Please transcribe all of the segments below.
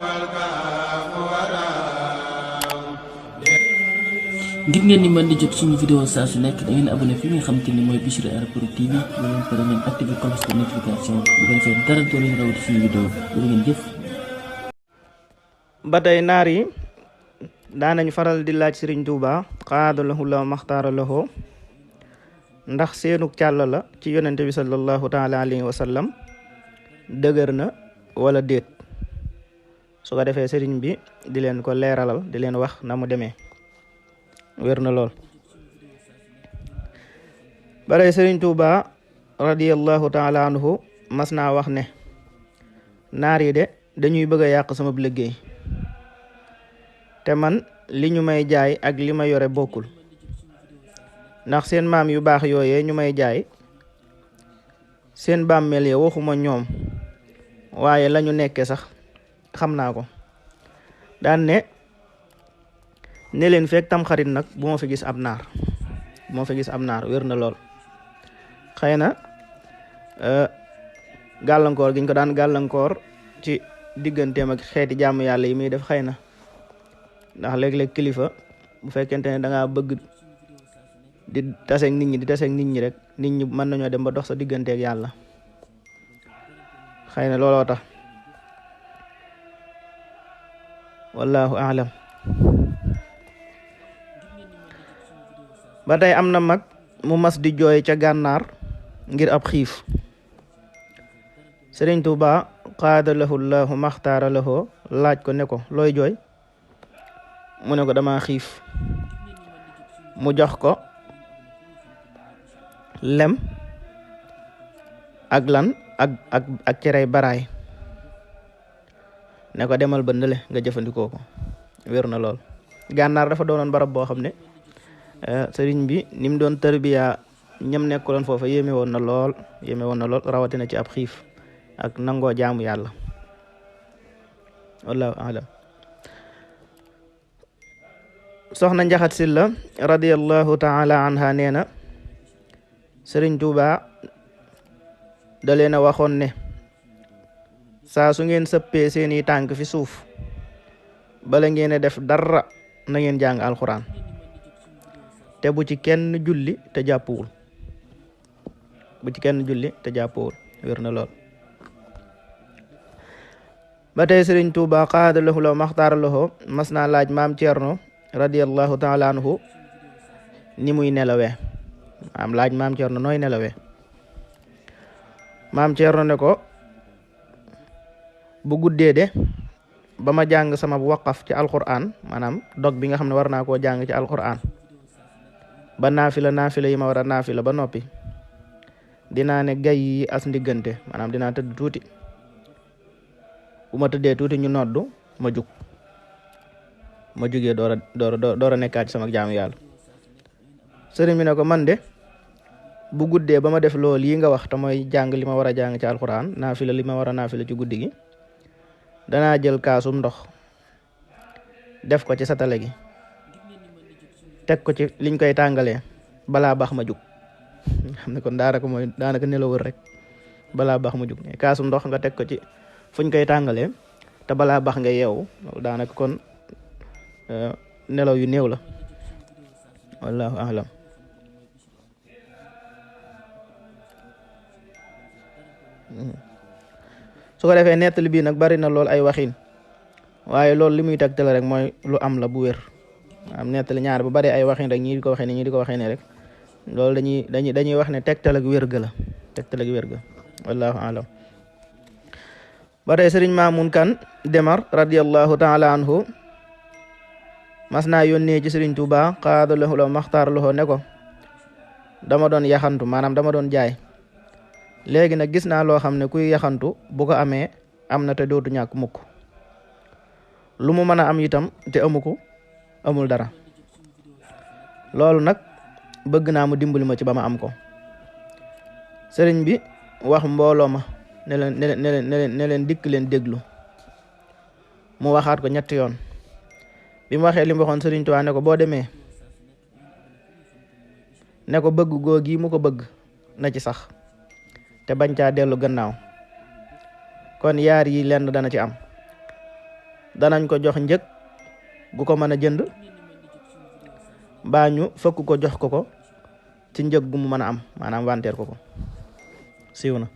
ngir ngeen ni mën di jot suñu vidéo saa su nekk da ngeen abonné fi nga xamante ni mooy Bichri Airport TV ba leen pare ngeen activé cloche de notification bu ko defee dara doo leen rawati suñu vidéo doo ngeen jëf. ba tey naar yi daanañ faral di laaj Sëriñ Tuuba xaadalahu la maxtaara lahu ndax seenug càll la ci yonente bi sallallahu taala alayhi wa sallam dëgër na wala déet. su ko defee sëriñ bi di leen ko leeralal di leen wax na mu demee wér na lool. balay Sëriñ Tuuba radiyallahu taala anhu mas naa wax ne naar yi de dañuy bëgg a yàq sama liggéey te man li ñu may jaay ak li ma yore bokkul, ndax seen maam yu baax yooyee ñu may jaay seen bàmmeel ya waxuma ñoom waaye lañu nekke sax xam naa ko. daan ne leen fekk tam xarit nag bu ma fi gis ab naar wér na lool. xëy na gàllankoor giñ ko daan gàllankoor ci digganteem ak xeeti jaamu yàlla yi muy def xëy na ndax léeg-léeg kilifa bu fekkente ne da ngaa bëgg di taseeg nit ñi rek nit ñi mën nañoo dem ba dox sa digganteeg yàlla xëy na looloo tax wallahu aalam. ba tey am na mag mu mas di jooy ca gànnaar ngir ab xiif. Sëriñ Tuuba xaadalahu llahu maxtaara lahu laaj ko ne ko looy jooy, mu ne ko dama xiif. mu jox ko lem ak lan ak cerey baraay ne ko demal ba ndële nga jëfandikoo ko wér na lool. gànnaar dafa doonoon barab boo xam ne sëriñ bi ni mu doon tarbiya ñam nekkuloon foofa yéeme woon na lool rawatina ci ab xiif ak nangoo jaamu yàlla wallahu alam. soxna njaxat silla radiyallahu taala anha nee na Sëriñ Tuuba da leen a waxoon ne saa su ngeen sëppee seeni tànk fi suuf bala ngeen a def dara na ngeen jàng alxuraan te bu ci kenn julli te jàppuwul wér na lool. ba tey Sëriñ Tuuba xaadalahu la maxtaara lahu mas naa laaj maam Ceerno radiyallahu taala anhu ni muy nelawee laaj maam Ceerno nooy nelawee. maam Ceerno ne ko bu guddee de ba ma jàng sama waqaf ci alquran maanaam dog bi nga xam ne war naa koo jàng ci alquran ba naafila yi ma war a naafila ba noppi dinaa ne gay yi as ndiggante maanaam dinaa tëdd tuuti. bu ma tëddee tuuti ñu noddu ma jug ma jugee door a nekkaat ci sama jaamu yàlla. sëriñ bi ne ko man de bu guddee ba ma def loolu yi nga wax te mooy jàng li ma war a jàng ci alxuraan naafila li ma war a naafila ci guddi gi danaa jël kaasum ndox def ko ci satale gi teg ko ci liñ koy tàngalee balaa baax ma jug xam ne kon daanaka nelawul rek balaa baax ma jug kaasum ndox nga teg ko ci fuñ koy tàngalee te balaa baax nga yeewu loolu daanaka kon nelaw yu néew la wallahu alam. su ko defee nettali bii nag bari na lool ay waxin waaye loolu li muy tegtal rek mooy lu am la bu wér am nettali ñaar bu bari ay waxin rek ñii di ko waxee ne ñii di ko waxee ne rek loolu dañuy wax ne tegtal ak wér ga wallahu alam. ba tey Sëriñ Maamun Kan Demar radiyallahu taala anhu mas naa yónnee ci Sëriñ Tuuba xaadalahu la maxtaar lahu ne ko dama doon yaxantu maanaam dama doon jaay léegi nag gis naa loo xam ne kuy yaxantu bu ko amee am na te dootu ñàkk mukk lu mu mën a am itam te amul dara loolu nag bëgg naa mu dimbali ma ci ba ma am ko. sëriñ bi wax mbooloo ma ne leen dikk leen déglu mu waxaat ko ñetti yoon. bi mu waxee li mu waxoon Sëriñ Tuubaa ne ko boo demee ne ko bëgg googi mu ko bëgg na ci sax te bañ caa dellu gannaaw kon yaar yi lenn dana ci am danañ ko jox njëg gu ko mën a jënd mbaa ñu fëkk ko jox ko ci njëg gu mu mën a am maanaam wanteer ko siiw na.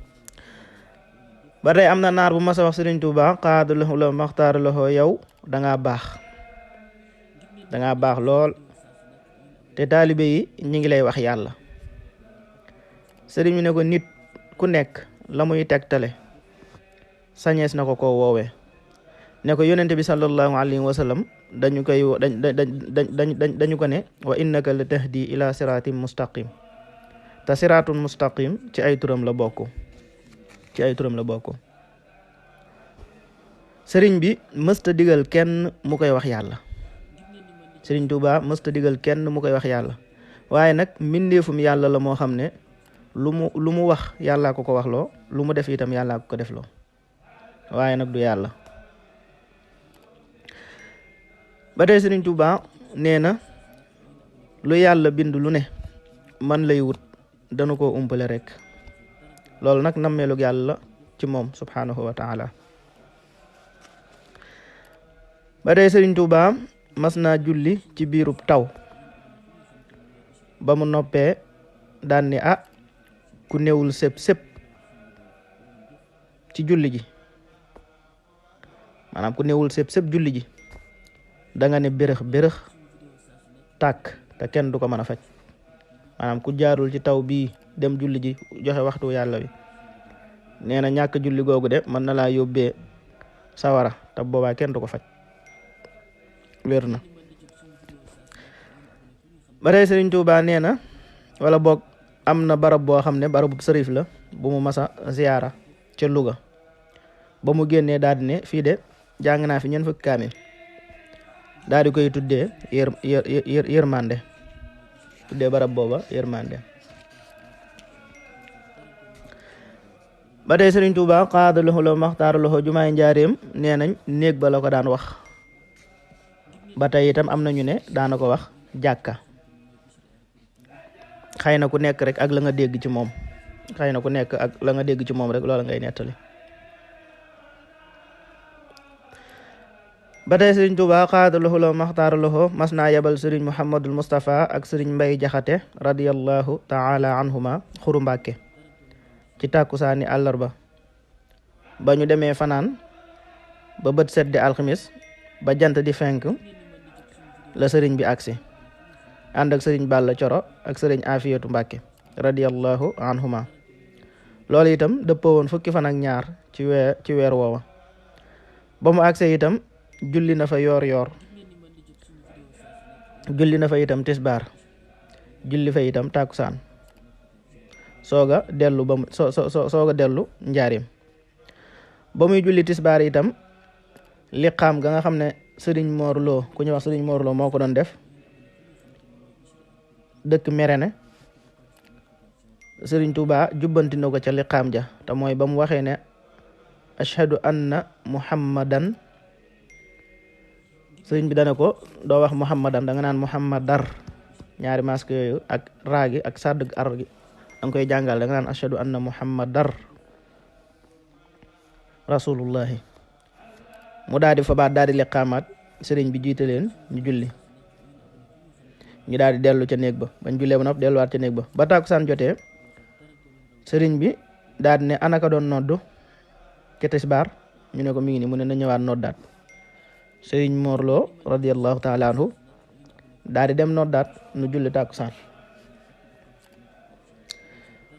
ba tey am na naar bu mas a wax Sëriñ Tuubaa xaada lahu la maxtaar lahu yow dangaa baax lool te taalibe yi ñi ngi lay wax yàlla. sëriñ bi ne ko nit ku nekk la muy tegtale sañees na ko woowee ne ko yonente bi sallallahu alayhi wa sallam dañu ko ne wa innaka la tahdi ila siratin mustaqim te siratun mustaqim ci ay turam la bokk sëriñ bi mësta digal kenn mu koy wax yàlla. Sëriñ Tuubaa mësta digal kenn mu koy wax yàlla waaye nag mbindeefum yàlla la moo xam ne lu mu wax yàllaa ko wax loo lu mu def itam yàllaa ko def loo waaye nag du yàlla. ba tey Sëriñ Tuubaa nee na lu yàlla bind lu ne man lay wut danu ko umpale rek loolu nag nammeelug yàlla ci moom subhanahu wa taala. ba tey Sëriñ Tuubaa mas naa julli ci biirub taw ba mu noppee daan ni ku newul sëp ci julli ji maanaam ku newul sëp julli ji da nga ne bérëx tàkk te kenn du ko mën a faj. maanaam ku jaarul ci taw bii dem julli ji joxe waxtu yàlla wi nee na ñàkk julli googu de mën na laa yóbbee sawara te boobaa kenn du ko faj wér na. ba tey Sëriñ Tuubaa nee na wala boog am na barab boo xam ne barabu sërif la bu mu masa ziyaara ca Louga ba mu génnee daal di ne fii de jàng naa fi ñeent fukki kaamil daal di koy tuddee yërmande tuddee barab booba yërmande. ba tey Sëriñ Tuubaa xaada lahu la maxtaar lahu jumaay njaareem nee nañ néeg ba la ko daan wax. ba tey itam am nañu ne daana ko wax jàkka. xëy na ku nekk rek ak la nga dégg ci moom rek loola ngay nettali. ba tey Sëriñ Tuubaa xaada lahu la maxtaar lahu mas naa yebal Sëriñ Muhammadul Mustafa ak Sëriñ Mbay Jaxate radiyallahu taala anhuma Xuru Mbàkke ci tàkkusaani àllarba ba ñu demee fanaan ba bët set di alxamis ba jant di fenk la sëriñ bi agsi ànd ak sëriñ Balla Coro ak sëriñ Afiyatu Mbàkke radiyallahu anhuma. loolu itam dëppoo woon fukki fan ak ñaar ci weer woowa. ba mu agsee itam julli na fa yoor julli na fa itam tisbaar julli fa itam tàkkusaan sooga dellu njaarim. ba muy julli tisbaar itam liqaam ga nga xam ne Sëriñ Moor Lo ku ñuy wax Sëriñ Moor Lo moo ko doon def dëkk Merene Sëriñ Tuubaa jubbanti na ko ca liqaam ja te mooy ba mu waxee ne ashhadu anna muhammadan sëriñ bi dana ko doo wax muhammadan da nga naan muhammadar ñaari masque yooyu ak raagi ak sàdd ar gi danga koy jàngal da nga naan ashhadu anna muhammadar rasulullahi mu daal di fa baat daal di liqaamaat sëriñ bi jiite leen ñu julli ñu daal di dellu ca néeg ba bañ jullee ba noppi delluwaat ca néeg ba ba tàkkusaan jotee sëriñ bi daal di ne anaka doon noddu ca tisbaar ñu ne ko mi ngi ni mu ne na ñëwaat noddaat sëriñ Moor Lo radiyallahu taala anhu daal di dem noddaat nu julli tàkkusaan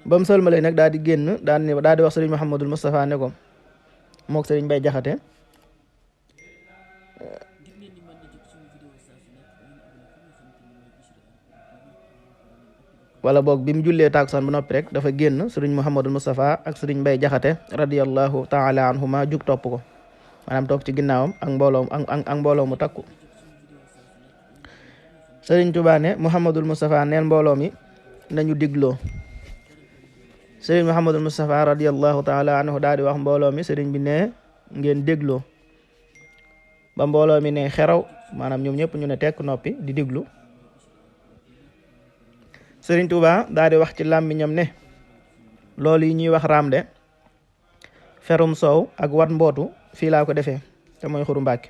ba mu sëlmalee nag daal di génn daal di wax sëriñ Muhammadul Mustafa ne ko mook sëriñ Mbay Jaxate wala boog bi mu jullee tàkkusaan ba noppi rek dafa génn sëriñ Muhammadul Mustafa ak sëriñ Mbay Jaxate radiyallahu taala anhuma jug topp ko maanaam topp ci ginnaawam ak mbooloo mu takku. Sëriñ Tuubaa ne Muhammadul Mustafa neel mbooloo mi nañu digloo. sëriñ Muhammadul Mustafa radiyallahu taala anhu daal di wax mbooloo mi sëriñ bi ne ngeen dégloo ba mbooloo mi ne xeraw maanaam ñoom ñëpp ñu ne tekk noppi di diglu. Sëriñ Tuubaa daal di wax ci làmmiñam ne loolu yi ñuy wax raam de ferum soow ak wat mbootu fii laa ko defee te mooy Xuru Mbàkke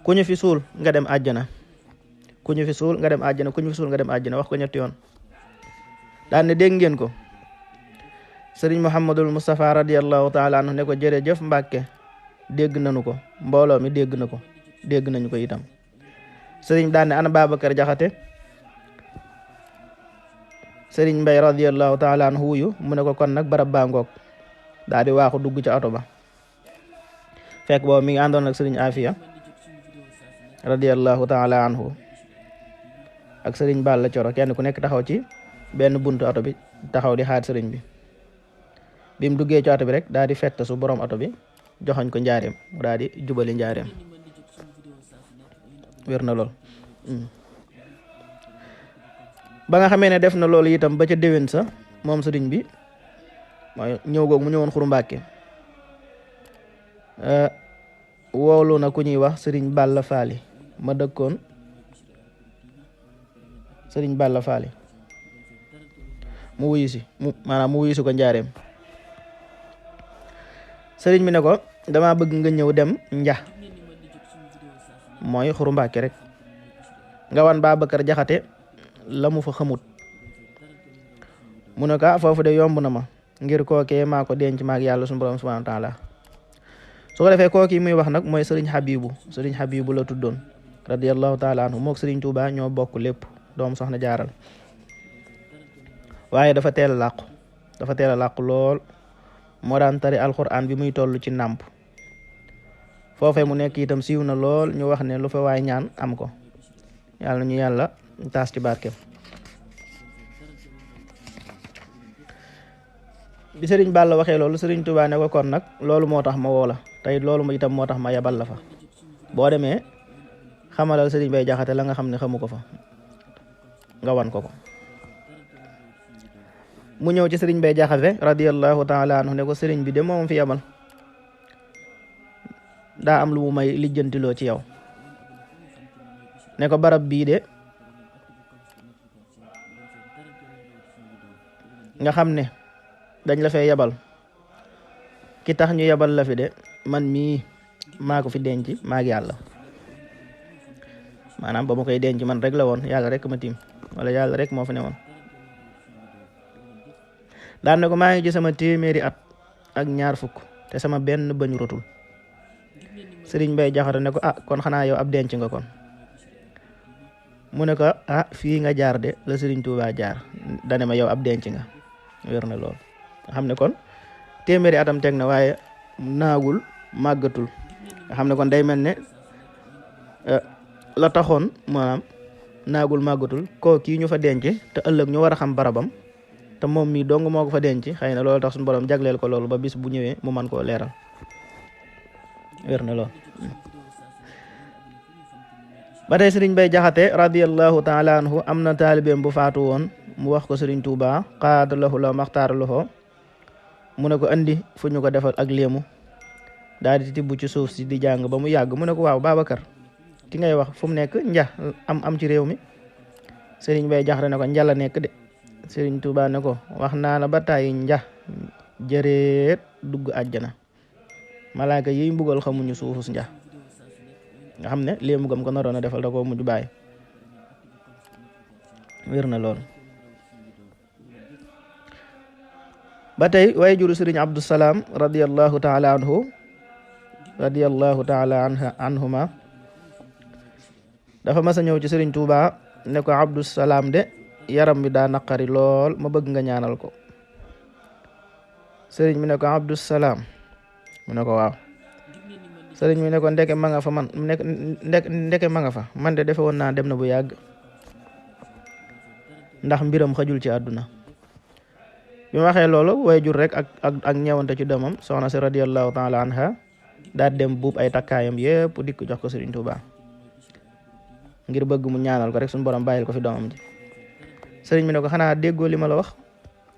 ku ñu fi suul nga dem àjjana, ku ñu fi suul nga dem àjjana, ku ñu fi suul nga dem àjjana, wax ko ñetti yoon. daan ne dégg ngeen ko. sëriñ Muhammadul Mustafa radiyallahu taala anhu ne ko jërëjëf Mbàkke, dégg nañu ko, mbooloo mi dégg na ko, dégg nañu ko itam. sëriñ daan ne ana Babacar Jaxate. sëriñ Mbay radiyallahu taala anhu wuyu mu ne ko kon nag barab baa ngoog. daal di waaxu dugg ca oto ba, fekk boobu mi ngi àndoon ak sëriñ Afiya radiyallahu taala anhu ak sëriñ Balla Coro, kenn ku nekk taxaw ci benn buntu oto bi taxaw di xaar sëriñ bi. bi mu duggee ci oto bi rek daal di fett su borom oto bi joxoñ ko njaareem, mu daal di jubali njaareem. wér na lool. ba nga xamee ne def na loolu itam ba ca déwén sa moom sëriñ bi mooy ñëw googu mu ñëwoon Xuru Mbàkke, woolu na ku ñuy wax sëriñ Balla Faali ma dëkkoon sëriñ Balla Faali mu wuyu si ko njaareem. sëriñ bi ne ko dama bëgg nga ñëw dem nja mooy Xuru Mbàkke rek, nga wan Babacar Jaxate la mu fa xamut. mu ne ko foofu de yomb na ma, ngir kookee maa ko denc maag yàlla suñu borom subhanahu wa taala. su ko defee kooki muy wax nag mooy sëriñ Habibu la tuddoon radiyallahu taala anhu, mook sëriñ Tuuba ñoo bokk lépp, doom soxna jaaral. waaye dafa teel a làqu lool, moo daan tari alquran bi muy toll ci nàmp. foofee mu nekk itam siiw na lool, ñu wax ne lu fa waay ñaan am ko. yàlla ñu yàlla taas ci barkeem. bi sëriñ Balla waxee loolu, sëriñ Tuubaa ne ko kon nag loolu moo tax ma woo la, tey loolu itam moo tax ma yabal la fa. boo demee xamalal sëriñ Bay Jaxate la nga xam ne xamu ko fa, nga wan ko ko. mu ñëw ci sëriñ Bay Jaxate radiyallahu taala anhu ne ko sëriñ bi de moom fi yabal, daa am lu mu may lijjantiloo ci yow. ne ko barab bii de nga xam ne dañ la fee yabal, ki tax ñu yabal la fi de man mii maa ko fi denc maag yàlla. maanaam ba ma koy denc man rek la woon, yàlla rek ma tiim, wala yàlla rek moo fa ne woon. daan ne ko maa ngi ci sama 100 at ak 20 te sama benn bañu rotul. sëriñ Bay Jaxate ne ko kon xanaa yow ab denc nga kon. mu ne ko fii nga jaar de la sëriñ Tuubaa jaar, dane ma yow ab denc nga. wér na lool. nga xam ne kon 100 atam teg na waaye naagul màggatul. nga xam ne kon day mel ne la taxoon maanaam naagul màggatul koo kii ñu fa denc te ëllëg ñu war a xam barabam, te moom mii dong moo ko fa denc, xëy na loolu tax suñu borom jagleel ko loolu ba bis bu ñëwee mu mën koo leeral. wér na lool. ba tey sëriñ Bay Jaxate radiyallahu taala anhu am na taalibeem bu faatu woon, mu wax ko sëriñ Tuubaa xaada lahu la maxtaar loxo, mu ne ko andi fu ñu ko defal ak léemu. daal di tibb ci suuf si di jàng ba mu yàgg mu ne ko waaw Babacar, ki ngay wax fu mu nekk nja am ci réew mi. sëriñ Bay Jaxate ne ko nja la nekk de. sëriñ Tuubaa ne ko wax naa la ba tàyyi nja jëreet dugg àjjana, malaaka yiy mbugal xamuñu suufus nja. nga xam ne léemu gam ko naroon a defal da koo mujj bàyyi. wér na lool. ba tey waaye juru sëriñ Abdou Salaam radiyallahu taala anhuma dafa mas a ñëw ci sëriñ Tuubaa ne ko Abdou Salaam de yaram bi daa naqari lool, ma bëgg nga ñaanal ko. sëriñ mi ne ko Abdou Salaam, mu ne ko waaw. sëriñ mi ne ko ndeke ma nga fa man de defe woon naa dem na bu yàgg, ndax mbiram xajul ci àdduna. bi ma waxee loolu way jur rek ak ñewante ci doomam soxna si radiyallahu taala anha daal dem buub ay takkaayam yépp dikk jox ko sëriñ Tuubaa ngir bëgg mu ñaanal ko rek suñu borom bàyyil ko fi doomam ji. sëriñ mi ne ko xanaa déggoo li ma la wax,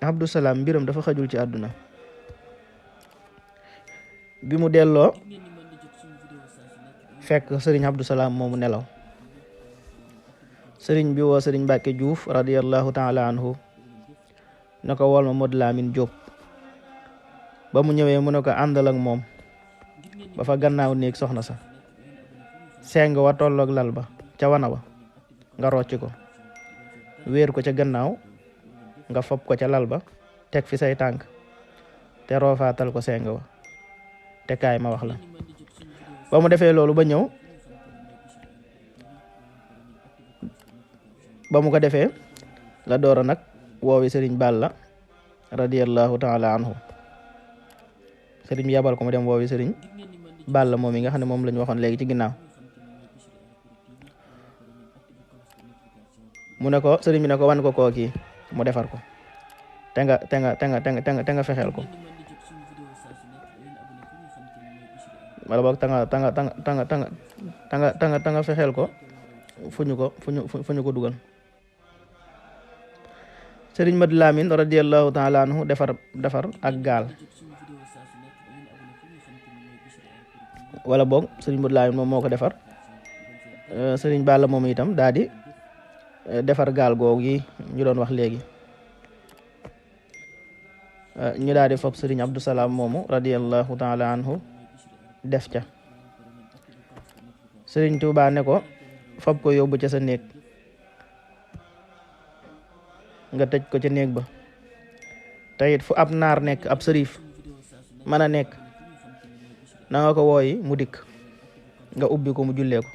Abdou Salaam mbiram dafa xajul ci àdduna. bi mu delloo fekk sëriñ Abdou Salaam moomu nelaw. sëriñ bi woo sëriñ Mbàkke Juuf radiyallahu taala anhu ne ko wol ma Modou Lamine Diop. ba mu ñëwee mu ne ko àndal ak moom ba fa gannaaw néeg soxna sa. seng wa tolloog lal ba ca wana wa nga rocc ko wéer ko ca gannaaw nga fob ko ca lal ba teg fi say tànk te roofaatal ko seng wa te kaay ma wax la. ba mu defee loolu ba ñëw ba mu ko defee la doora nag woowi sëriñ Balla radiyallahu taala anhu. sëriñ bi yabal ko mu dem woowi sëriñ Balla moom yi nga xam ne moom la ñu waxoon léegi ci ginnaaw. mu ne ko sëriñ bi ne ko wan ko kooki mu defar ko te nga fexeel ko wala boog ta nga fexeel ko fu ñu ko dugal. sëriñ Madu Lamin radiyallahu taala anhu defar ak gaal wala boog sëriñ Madu Lamin moom moo ko defar. sëriñ Balla moom itam daa di defar gaal googu yi ñu doon wax léegi. ñu daal di fob sëriñ Abdou Salaam moomu radiyallahu taala anhu def ca. sëriñ Tuubaa ne ko fob ko yóbbu ca sa néeg nga tëj ko ca néeg ba te it fu ab naar nekk ab sërif mën a nekk na nga ko wooyi mu dikk nga ubbi ko mu jullee ko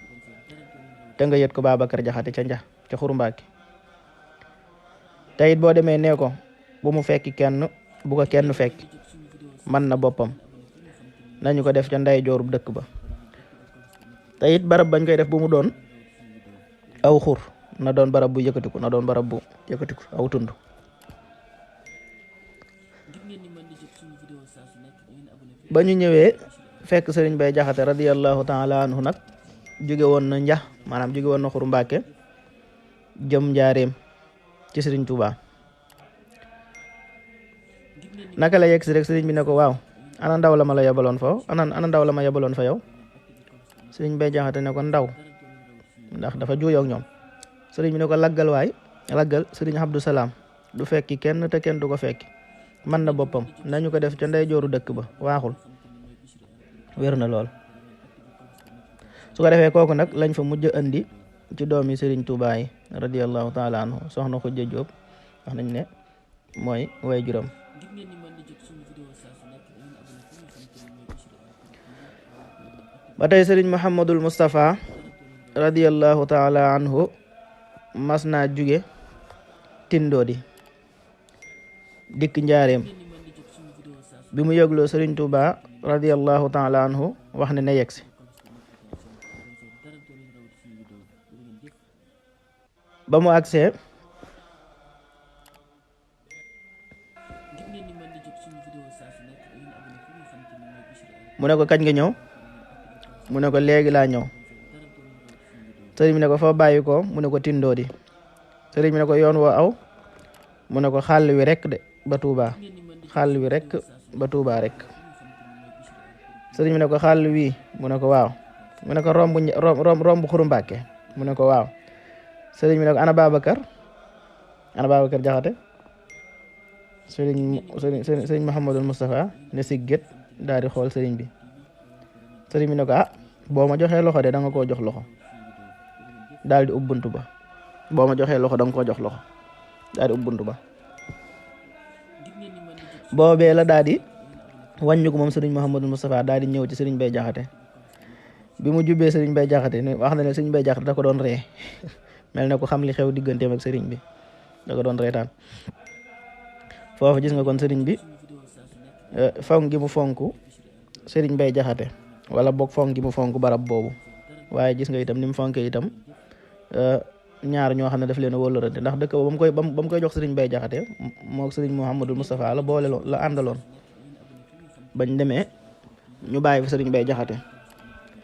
te nga yët ko Babacar Jaxate ca Xurumbaake. te it boo demee nee ko bu mu fekki kenn bu ko kenn fekk man na boppam nañu ko def ca nday joorub dëkk ba. te it barab bañ koy def bu mu doon aw xur na doon barab bu yëkkatiku aw tund. ba ñu ñëwee fekk sëriñ Bay Jaxate radiyallahu taala anhu nag jóge woon na maanaam jóge woon na Xurumbaake jëm njaareem ci sëriñ Tuubaa. naka la yegg si rek sëriñ bi ne ko waaw ana ndaw la ma la yebaloon fa ndaw la ma yebaloon fa yow. sëriñ Bay Jaxate ne ko ndaw ndax dafa juuyoo ak ñoom. sëriñ bi ne ko laggal sëriñ Abdou Salaam du fekki kenn te kenn du ko fekki man na boppam nañu ko def ca ndey jooru dëkk ba waaxul wér na lool. su ko defee kooku nag lañ fa mujj andi ci doomi sëriñ Tuubaa yi radiyallahu taala anhu soxna Xujja Jóob wax nañ ne mooy way juram. ba tey sëriñ Muhammadul Mustafa radiyallahu taala anhu mas naa jóge Tindoodi dikk njaareem bi mu yëgloo sëriñ Tuubaa radiyallahu taala anhu wax ne yegsi. ba mu agsee mu ne ko kañ nga ñëw mu ne ko léegi laa ñëw. sëriñ bi ne ko fa bàyyi ko mu ne ko Tindoodi. sëriñ bi ne ko yoon woo aw mu ne ko xàll wi rek de ba Tuubaa xàll wi rek ba Tuubaa rek. sëriñ bi ne ko xàll wii mu ne ko waaw mu ne ko romb Xurumbaake mu ne ko waaw. sëriñ bi ne ko ana Babacar Jaxate. sëriñ Muhammadul Mustafa ne sigget daal di xool sëriñ bi. sëriñ bi ne ko boo ma joxee loxo de da nga koo jox loxo daal di ubbuntu ba. boo ma joxee loxo da nga koo jox loxo daal di ubbuntu ba. boobee la daal di wàññi ko moom sëriñ Muhammadul Mustafa daal di ñëw ci sëriñ Bay Jaxate. bi mu jubbee sëriñ Bay Jaxate ne wax na ne sëriñ Bay Jaxate da ko doon ree mel na ko xam li xew digganteem ak sëriñ bi da ko doon reetaan. foofu gis nga kon sëriñ bi fonk gi mu fonk sëriñ Bay Jaxate wala boog fonk gi mu fonk barab boobu. waaye gis nga itam ni mu fonkee itam ñaar ñoo xam ne daf leen a wóllërante ndax dëkk ba mu koy jox sëriñ Bay Jaxate moo sëriñ Muhammadul Mustafa la boole loon la àndaloon. bañ demee ñu bàyyi fa sëriñ Bay Jaxate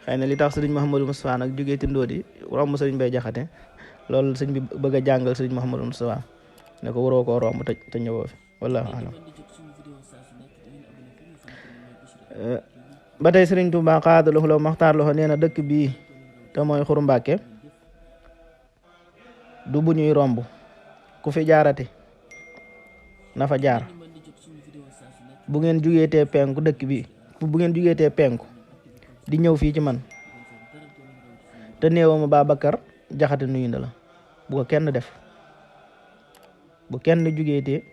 xëy na li tax sëriñ Muhammadul Mustafa nag jógee Tindoodi romb sëriñ Bay Jaxate loolu sëriñ bi bëgg a jàngal sëriñ Muhammadul Mustafa ne ko waroo koo romb te ñëwoo fi wallaahu alam. ba tey sëriñ Tuubaa xaadaloxu la maxtaar loxo nee na dëkk bii te mooy Xurumbaake du bu ñuy romb ku fi jaarati na fa jaar. bu ngeen jugeetee penku dëkk bi bu ngeen jugeetee penku di ñëw fii ci man te néewama Babacar Jaxate nuyu na la bu ko kenn def. bu kenn jugeetee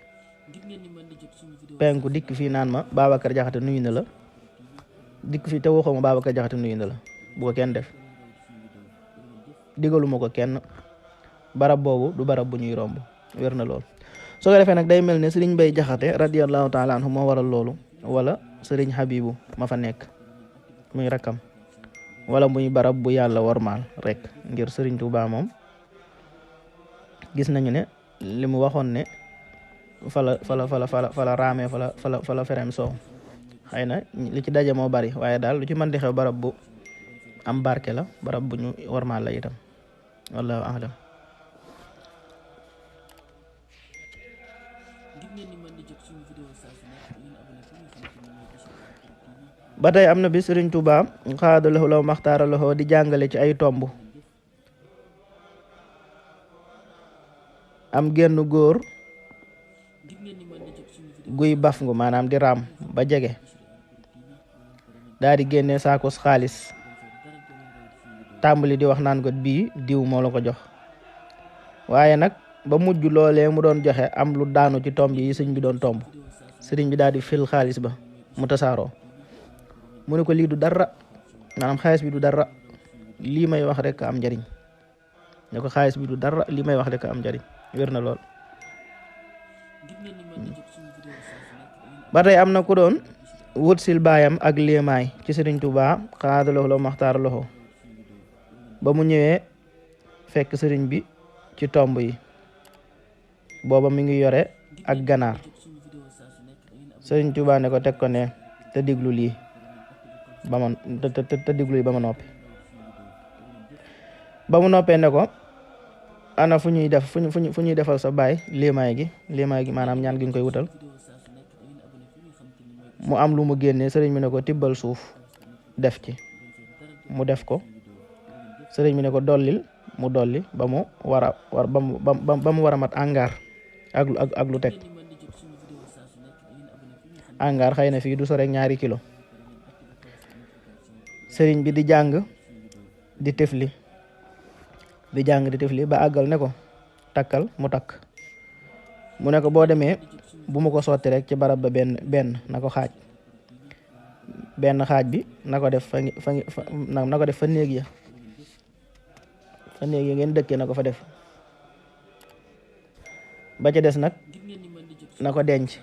penku dikk fii naan ma Babacar Jaxate nuyu na la dikk fii te waxoo ma Babacar Jaxate nuyu na la bu ko kenn def. digaluma ko kenn, barab boobu du barab bu ñuy romb, wér na lool. soo ko defee nag day mel ne sëriñ Mbay Jaxate radiyallahu taala anhu moo waral loolu, wala sëriñ Habibu ma fa nekk muy rakkam, wala muy barab bu yàlla wormaal rek. ngir sëriñ Tuubaa moom gis nañu ne li mu waxoon ne fala raamee fala ferem soow. xëy na li ci daje moo bari, waaye daal lu ci mën di xew barab bu am barke la, barab bu ñu wormaal la itam. wallahu a'lam. ba tey am na bi Sëriñ Tuubaa xaada lahu law maxtaara lahu di jàngale ci ay tomb. am genn góor guy baf ngu maanaam di raam ba jege, daa di génne saakos xaalis tàmbali di wax naan ko bii diw moo la ko jox. waaye nag ba mujj loolee mu doon joxe am lu daanu ci tomb yi sëñ bi doon tomb. sëriñ bi daal di fil xaalis ba mu tasaaroo. mu ne ko lii du dara, maanaam xaalis bi du dara, lii may wax rek am njariñ. ne ko xaalis bi du dara, lii may wax rek am njariñ. wér na lool. ba tey am na ku doon wut sil baayam ak léemaay ci Sëriñ Tuubaa xaada lahu law maxtaara lahu. ba mu ñëwee fekk sëriñ bi ci tomb yi, booba mi ngi yore ak ganaar. Sëriñ Tuubaa ne ko teg ko ne te diglu lii ba ma te diglu lii ba ma noppi. ba mu noppee ne ko ana fu ñuy defal sa baay léemaay gi maanaam ñaan gi nga koy wutal. mu am lu mu génnee, sëriñ bi ne ko tibbal suuf def ci. mu def ko. sëriñ bi ne ko dollil, mu dolli ba mu war a mat angaar ak lu teg. angaar xëy na fii du so rek 2 kilo. sëriñ bi di jàng di tefli ba àggal ne ko takkal, mu takk. mu ne ko boo demee bu mu ko sotti rek ci barab ba benn na ko xaaj. benn xaaj bi na ko def na ko def fa néeg ya ngeen dëkkee na ko fa def. ba ca des nag na ko denc,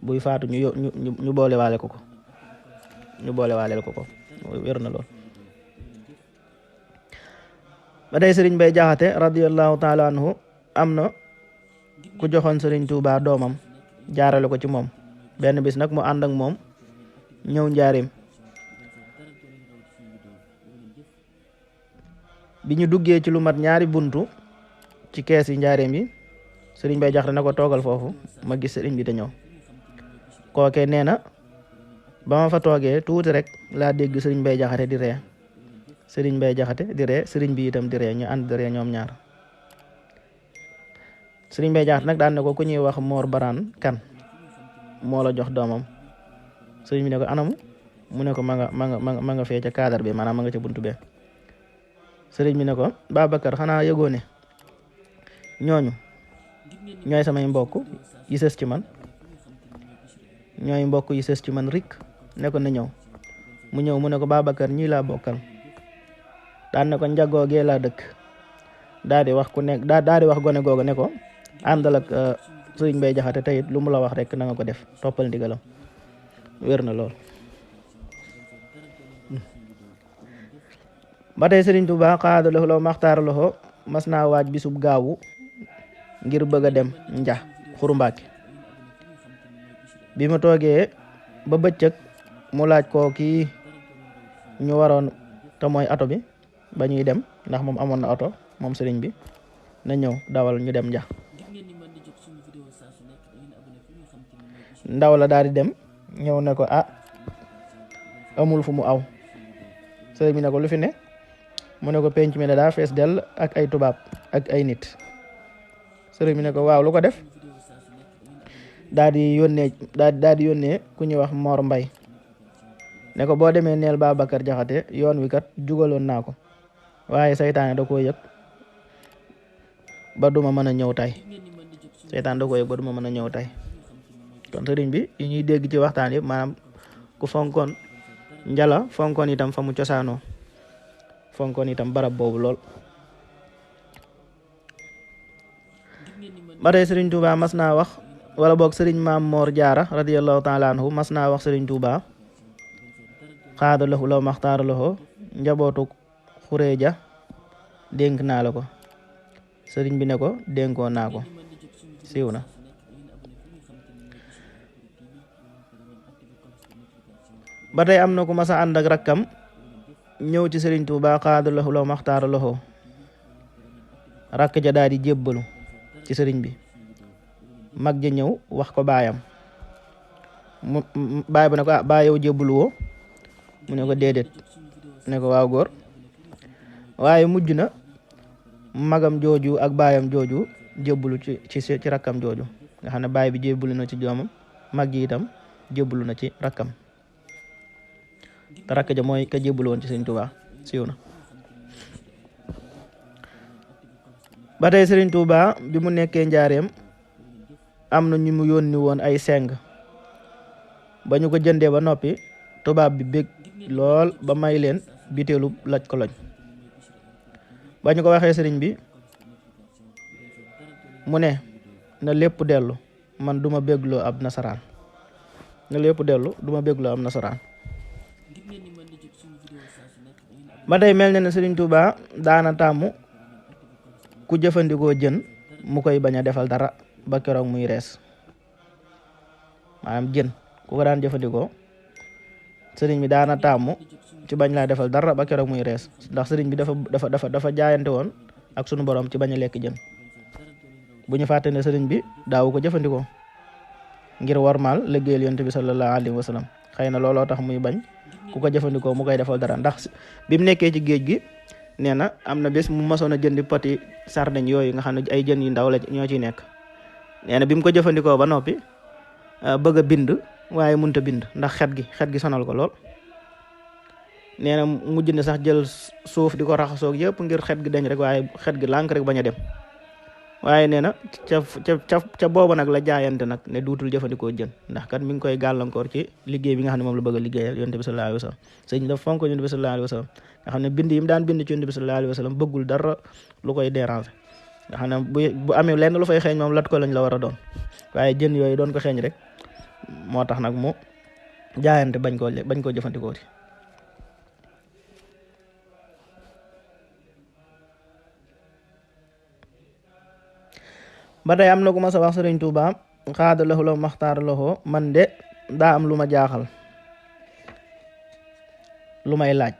buy faatu ñu boole waale ko ko. wér na lool. ba tey sëriñ Bay Jaxate radiyallahu taala anhu am na ku joxoon Sëriñ Tuubaa doomam jaarale ko ci moom. benn bis nag mu ànd ak moom ñëw njaareem. bi ñu duggee ci lu mat 2 buntu ci kees yi njaareem yi, sëriñ Bay Jaxate na ko toogal foofu ma gis sëriñ bi te ñëw. kooke nee na ba ma fa toogee tuuti rek laa dégg sëriñ Bay Jaxate di ree. sëriñ Bay Jaxate di ree, sëriñ bi itam di ree, ñu ànd di ree ñoom ñaar. sëriñ Bay Jaxate nag daan ne ko ku ñuy wax Moor Baraan Kan moo la jox doomam. sëriñ bi ne ko anamu, mu ne ko ma nga fee ca cadre bi, maanaam ma nga ca buntu be. sëriñ bi ne ko Babacar xanaa yëgoo ne ñooñu ñooy samay mbokk yi sës ci man, rik. ne ko na ñëw. mu ñëw mu ne ko Babacar ñii laa bokkal. daan ne ko njagoo gee laa dëkk. daal di wax gone googu ne ko àndal ak sëriñ Bay Jaxate tey lu mu la wax rek na nga ko def, toppal ndigalam. wér na lool. ba tey Sëriñ Tuubaa xaada lahu law maxtaara lahu mas naa waaj bisub gaawu ngir bëgg a dem nja Xuru Mbàkke. bi mu toogee ba bëccëg mu laaj koo kii ñu waroon te mooy oto bi ba ñuy dem, ndax moom amoon na oto moom sëriñ bi, na ñëw dawal ñu dem nja. ndaw la daal di dem ñëw ne ko amul fu mu aw. sëriñ bi ne ko lu fi ne, mu ne ko penc mi ne daa fees dell ak ay tubaab ak ay nit. sëriñ bi ne ko waaw lu ko def. daal di yónnee ku ñuy wax Mor Mbay ne ko boo demee neel Babacar Jaxate yoon wi kat jugaloon naa ko waaye saytaane da koo yëg ba duma mën a ñëw tey saytaan da koo yëg ba duma mën a ñëw tey kon sëriñ bi yi ñuy dégg ci waxtaan yëpp maanaam ku fonkoon njala fonkoon itam fa mu cosaanoo fonkoon itam barab boobu lool. ba tey sëriñ Tuuba mas naa wax wala boog sëriñ Maam Moor Jaara radiyallahu taala anhu mas naa wax sëriñ Tuuba xaada lahu law maxtaara lahu njabootu xureeja dénk naa la ko sëriñ bi ne ko dénkoon naa ko siiw na. ba tey am na ku mas a ànd ak rakkam ñëw ci sëriñ Tuuba xaada lahu law maxtaara lahu rakk ja daal di jébbalu ci sëriñ bi mag ja ñëw wax ko baayam mu baay ba ne ko baay yow jébbalu woo mu ne ko déedéet ne ko waaw góor waaye mujj na magam jooju ak baayam jooju jébbalu ci rakkam jooju nga xam ne baay bi jébbalu na ci doomam mag ji itam jébbalu na ci rakkam te rakk ja mooy ka jébbalu woon ci sëriñ Tuuba siiw na. ba tey sëriñ Tuuba bi mu nekkee njaareem am na ñu mu yónni woon ay seng ba ñu ko jëndee ba noppi tubaab bi bég lool ba may leen biteelu laj ko loñ ba ñu ko waxee sëriñ bi mu ne na lépp dellu man duma bégloo ab nasaraan na lépp dellu duma bégloo ab nasaraan. ba tey mel na ne sëriñ Tuuba daana tàmmu ku jëfandikoo jën mu koy bañ a defal dara ba keroog muy rees maanaam jën ku ko daan jëfandikoo sëriñ bi daana tàmmu ci bañ laa defal dara ba keroog muy rees ndax sëriñ bi dafa jaayante woon ak sunu borom ci bañ a lekk jën bu ñu fàtte ne sëriñ bi daawu ko jëfandikoo ngir warmaal liggéeyal yonent bi sallallahu alayhi wa sallam xëy na looloo tax muy bañ ku ko jëfandikoo mu koy defal dara ndax bi mu nekkee ci géej gi nee na am na bés mu masoon a jëndi poti sardeñ yooyu nga xam ne ay jën yu ndaw la ñoo ciy nekk nee na bi mu ko jëfandikoo ba noppi bëgg a bind waaye mënut a bind ndax xet gi sonal ko lool. nee na mujj na sax jël suuf di ko raxasoog yëpp ngir xet gi dañ rek waaye xet gi lànk rek bañ a dem waaye nee na ca booba nag la jaayante nag ne duutul jëfandikoo jën ndax kat mi ngi koy gàllankoor ci liggéey bi nga xam ne moom la bëgg a liggéeyal yonent bi sallallahu alayhi wa sallam sëñ dafa fonk yonent bi sallallahu alayhi wa sallam nga xam ne bind yi mu daan bind ci yonent bi sallallahu alayhi wa sallam bëggul dara lu koy déranger nga xam ne bu amee lenn lu fay xeeñ moom lat ko lañ la war a doon waaye jën yooyu doon ko xeeñ rek moo tax nag mu jaayante bañ koo jëfandikoo ci. ba tey am na ku ma sa wax sëriñ Tuuba xaada lahu law maxtaara lahu man de daa am lu ma jaaxal lu may laaj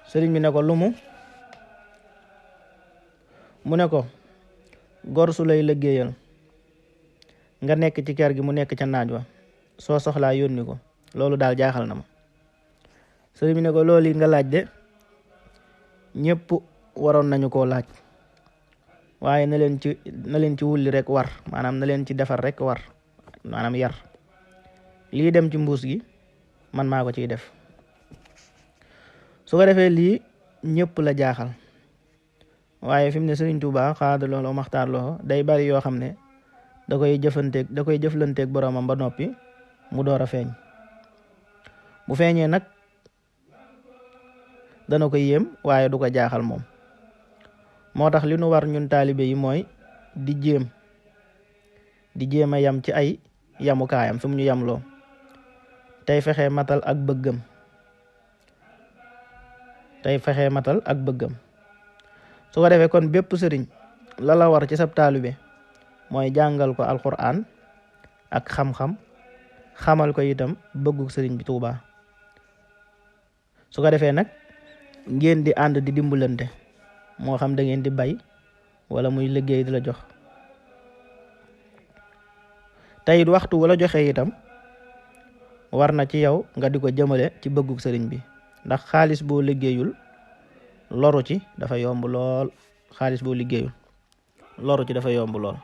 sëriñ bi ne ko lumu mu ne ko gor su lay liggéeyal nga nekk ci kër gi mu nekk ca naaj wa soo soxlaa yónni ko loolu daal jaaxal na ma sëriñ bi ne ko loolu yi nga laaj de ñëpp waroon nañu koo laaj waaye na leen ci wulli rek war maanaam na leen ci defar rek war maanaam yar lii dem ci mbuus gi man maa ko ciy def su ko defee lii ñëpp la jaaxal waaye fi mu ne Sëriñ Tuuba xaada loolu maxtaar loxo day bari yoo xam ne da koy jëflanteeg boromam ba noppi mu door a feeñ bu feeñee nag dana ko yéem waaye du ko jaaxal moom moo tax li nu war ñun taalibe yi mooy di jéem a yam ci ay yamukaayam fi mu ñu yamloo tey fexe matal ak bëggam su ko defee kon bépp sëriñ la war ci sab taalibe mooy jàngal ko alquran ak xam-xam xamal ko itam bëggu sëriñ bi Tuuba su ko defee nag ngeen di ànd di dimbalante moo xam da ngeen di bay wala muy liggéey di la jox tey waxtu wala joxe itam war na ci yow nga di ko jëmale ci bëggug sëriñ bi ndax xaalis boo liggéeyul loru ci dafa yomb lool loru ci dafa yomb lool